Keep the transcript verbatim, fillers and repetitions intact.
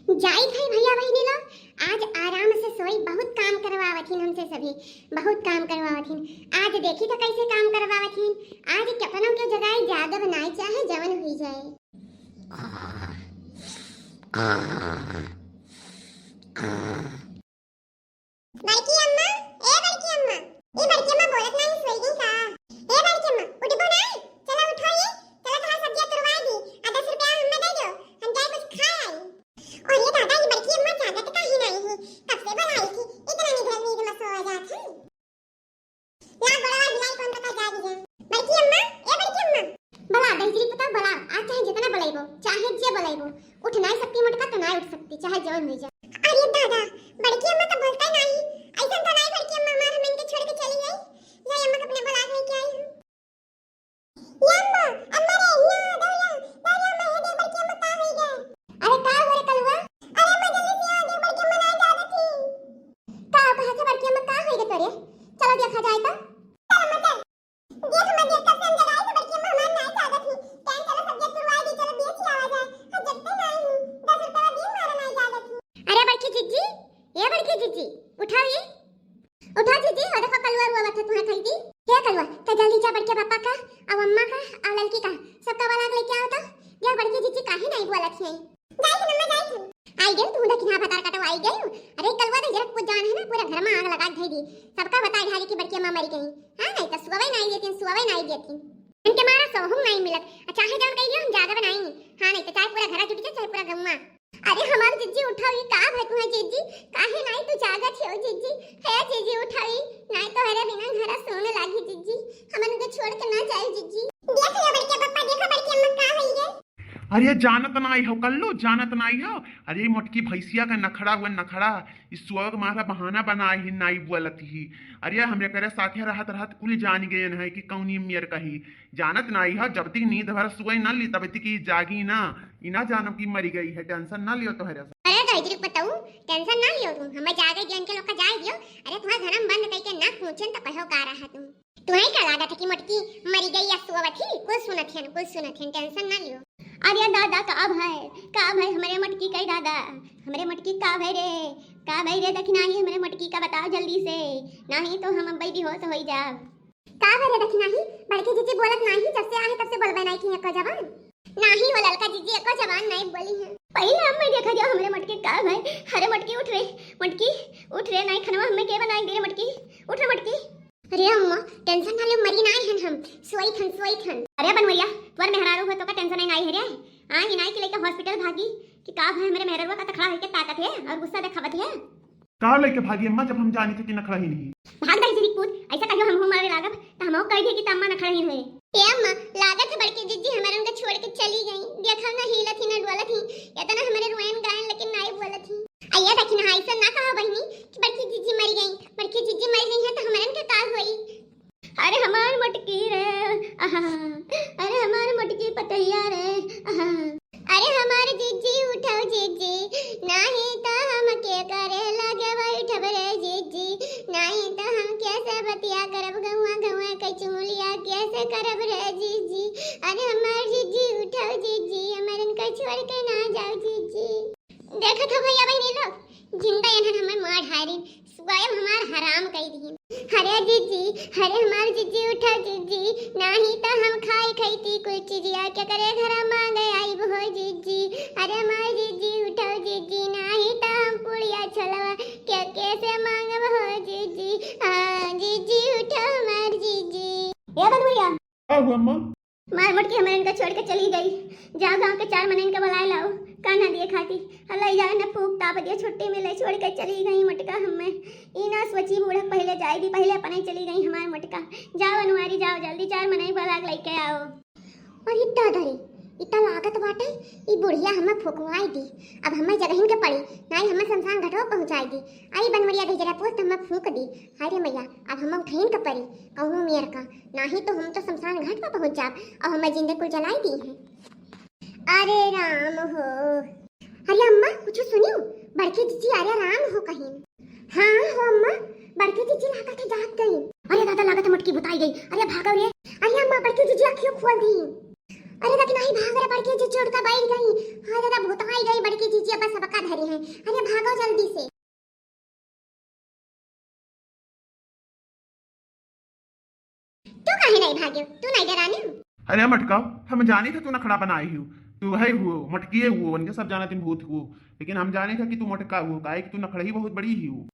जाइत है भैया बहिनी लोग, आज आराम से सोई, बहुत काम करवावत हिन हमसे सभी, बहुत काम करवावत हिन। आज देखी तो कैसे काम करवावत हिन, आज केतनो के जगाई, जागब नाई चाहे जवन हुई जाए। बड़की अम्मा, ए बड़की अम्मा, ए बड़की अम्मा बोलत नाही, सोई गई का? ए बड़की अम्मा, उठबो नाही? चला उठो ये, चला तोहार सब्जिया तुरवाई दी, आ दस रुपया हमें दे दो, हम जाए कुछ खाए आई। अरे दादा, ये बड़की अम्मा जागत काहे नाही है? कब से बुलाई थी, इतना निधर नींद में सो जात है। ला गोड़वा हिलाई कौन पता जागी है। बड़की अम्मा, ए बड़की अम्मा। बला, दहिजरी पुता बला, आज चाहे जितना बुलाइबो, चाहे जे बुलाइबो, उठ नाही सकती मोटका तो नाही उठ सकती, चाहे जवन हुई जा। अरे दादा, बड़की अम्मा तो बोलता ही नाही, ऐसा तो नाही बड़की अम्मा हमार हमन के छोड़ के चली गई। लाई अम्मा के अपने बुला के लेके आई हूँ। ए अम्मा, अम्मा रे, हिया, दौड़िया, दौड़िया, अम्मा, हे दे, बड़की अम्मा का होई गे? अरे का हो रे कलुआ? अरे अम्मा, जल्दी से आ, देख, बड़की अम्मा नाही जागत ही। का कहा था बड़की अम्मा, का होई गे तोरे? चलो देखा जाए तो। चल अम्मा, चल। देख अम्मा, देख, कब से हम जगाए थे, बड़की अम्मा हमार नाही जागत ही। टाइम चलो, सब्जिया तुरवाई दी, चलो बेच आवा जाए। हाँ, जगते नाही, दस रुपया दिन मारा नाही जागत ही। अरे बड़की जिज्जी, ए बड़की जिज्जी, उठाओ ये। उठा जिज्जी, हो देखो कलुआ रुआ बता तुम्हें खाई दी। हे कलुआ, तो जल्दी जा बड़के पापा का, अब अम्मा का, और ललकी का, सबका बुला के लेके आओ तो। देख बड़की जिज्जी काहे नाही बोलत है। जाई थी मम्मा, जाई थी। आई गई तू, देखी ना भतार काटो आई गई। अरे कलुआ तो जरा कुछ जान है ना, पूरा घर में आग लगा के धई दी। सबका बताई ढारी कि बड़की अम्मा मरी गई। हाँ, नाही तो सुअवे नाही देती, सुअवे नाही देती। इनके मारा सोहू नाही मिलत। आ चाहे जौन कही हम जागब नाही। हाँ, नाही तो चाहे पूरा घर जुट जाए, चाहे पूरा गौवा। अरे हमार जिज्जी उठाओ, ये का भय तुम्हें जिज्जी? काहे नाही तू जागत हो जिज्जी? हे जिज्जी उठाओ, नाही तो हरे बिना घर सोने लागी जिज्जी। हमन के छोड़ के ना जाए जिज्जी। देख लो बड़के पप्पा, देखो बड़के अम्मा का होई गे। अरे जानत नाही हो कल्लू, जानत नाही हो। अरे मोटकी भैंसिया का नखड़ा हुआ नखड़ा, इस सुअग मारा बहाना बनाए ही नाही बोलत ही। अरे हमरे करे साथे रहत रहत कुल जान गए हैं कि कौनी मेर कही। जानत नाही हो, जब तक नींद भर सोए न ली तब तक ई जागी ना। ई ना जानब कि मरी गई है, टेंशन ना लियो तोहरे से। अरे दाई जी बताऊ, टेंशन ना लियो तुम, हमें जागे दियो, इनके लोग का जाए दियो। अरे तुम्हारा धर्म बंद करके ना पूछेन तो कहो का रहा तुम। तुम्हें का लागत है कि मोटकी मरी गई या सोवत ही? कुल सुनत है, कुल सुनत है, टेंशन ना लियो। अरे दादा का भय, का भय हमरे मोटकी कई दादा, हमरे मोटकी का भय रे, का भय रे दखिनाही हमरे मोटकी का बताओ जल्दी से, नाही तो हम अब्बई बेहोश होई जाब। का भय रे दखिनाही, बड़की जिज्जी बोलत नाही, जब से आहे तब से बोलबे नाही की एको जबान। नाही हो ललका जिज्जी, एको जबान नाही बोली है। पहिले अम्मा देखा जाओ हमरे मोटकी का भय। अरे मोटकी उठ रे, मोटकी उठ रे, नाही खनवा हमें के बनाई दे रे मोटकी, उठ रे मोटकी। अरे अम्मा, टेंशन ना ले, मरी नाही हन हम, सोई थन, सोई थन। अरे बनवैया, तोर मेहरारू हो तो का टेंशन नाही है रे? हाँ, ई नाही कि लेके हॉस्पिटल भागी कि का भय हमरे मेहरारू का तखड़ा होके ताकत है और गुस्सा दिखावत है। का लेके भागी अम्मा, जब हम जानी थे कि नखड़ा ही नहीं। भाग दाई जी पूत, ऐसा कहियो हम हमारे लागब त हमहू कह दिए कि तम्मा नखड़ा ही हुए। ए अम्मा, लागत है बड़की जिज्जी हमारे उनका छोड़ के चली गई। देखो ना हिलत ही ना डोलत ही, इतना हमारे रोयन गायन लेकिन नाही बोलत ही। अइया देखी ना ऐसा ना कहा बहनी कि बड़की जिज्जी मर गई, बड़की जिज्जी मर गई है तो हमारे उनका का होई? अरे हमार मोटकी रे, आहा। अरे हमार मोटकी पतैया रे, आहा। अरे हमार जिज्जी उठाओ जिज्जी, नाही तो हम के करे लगे बैठब रे जिज्जी, नाही तो हम कैसे बतिया करब गौवा गौवा के चुगलिया कैसे करब रे जिज्जी। अरे हमार जिज्जी उठाओ जिज्जी, हमारन के छोड़ के ना जाओ जिज्जी। देखत हो भैया बहनी लोग, जिंदा एनहन हमें मार ढारिन, स्वयं हमार हराम कई दिहिन। अरे जिज्जी, अरे हमार जिज्जी उठाओ जिज्जी, नाही तो हम खाई खैती कुल चिड़िया के करे घरा मांगे आईब हो जिज्जी। अरे हमार जिज्जी उठाओ जिज्जी, नाही तो हम पुड़िया छोलवा के कैसे मांगब हो जिज्जी। आ जिज्जी उठाओ हमार जिज्जी। ए बनवरिया, का हुआ अम्मा? मार मोटकी हमरे इनका छोड़ के चली गई। जाओ गाँव के चार मनइन के बुलाए लाओ, कान्हा दिए खाती। हल्ला जाए न फूक ताप दिए, छुट्टी मिले, छोड़ के चली गई मोटका हमें। ई ना सोची बूढ़ा पहले जाए दी, पहले अपने ही चली गई हमार मोटका। जाओ अनुआरी जाओ, जल्दी चार मनई बुला के लेके आओ। और इतना डरे, इतना लागत बाटे, ई बुढ़िया हमें फुकवाई दी। अब हमें जगहिन के पड़ी, नाई हमें शमशान घटवा पहुँचाई दी। आई बनवरिया गजरा पूत हमें फूक दी। हाय रे मैया, अब हमें उठहिन के पड़ी, कौनो मेर का। नाही तो हम तो शमशान घाट पर पहुँच जाब और हमें जिंदे कुल जलाई दी है। अरे राम हो। अरे अम्मा, कुछ सुनियो, बड़की जिज्जी अरे राम हो कहीं। हाँ हो अम्मा, बड़की जिज्जी लागत है जाग गई। अरे दादा, लागत है मोटकी बुताई गई। अरे भागो रे। अरे अम्मा, बड़की जिज्जी अखियों खोल दी। अरे दादा, नाहीं भाग रे, बड़की जीजी उठ के बैठ गई। हाँ दादा, भूत आई गई बड़की जीजी, अब सबका धरी है। अरे भागो जल्दी से। तू काहे नाहीं भागे? तू नाहीं डराने? अरे मटका, हम जाने थे तू नखड़ा बनाए हो। तू है हुओ, मटकिए हुओ, उनके सब जाना तुम भूत हुओ। लेकिन हम जाने थे कि तू मटका हुओ, काहे कि तू नखड़ा ही बहुत बड़ी ही हो।